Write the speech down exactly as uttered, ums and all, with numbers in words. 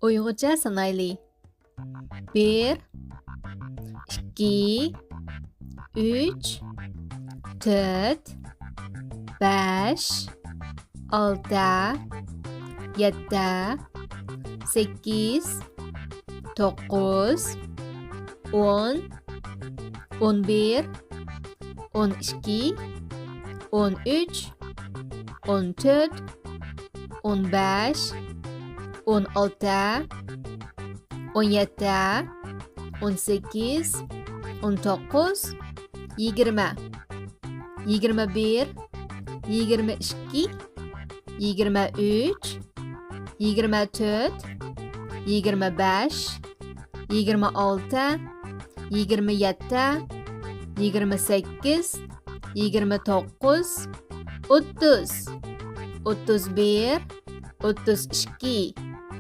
ئۇيغۇرچە سانايلى. بىر، ئىككى، ئۈچ، تۆت، بەش، ئالتە، يەتتە، سەككىز، توققۇز، ئون، ئون بىر، ئون ئىككى، ئون ئۈچ، ئون تۆت، ئون بەش، ئون ئالتە، ئون يەتتە، ئون سەككىز، ئون توققۇز، يىگىرمە، يىگىرمە بىر، يىگىرمە ئىككى، يىگىرمە ئۈچ، يىگىرمە تۆت، يىگىرمە بەش، يىگىرمە ئالتە، يىگىرمە يەتتە، يىگىرمە سەككىز، يىگىرمە توققۇز، ئوتتۇز، ئوتتۇز بىر، ئوتتۇز ئىككى،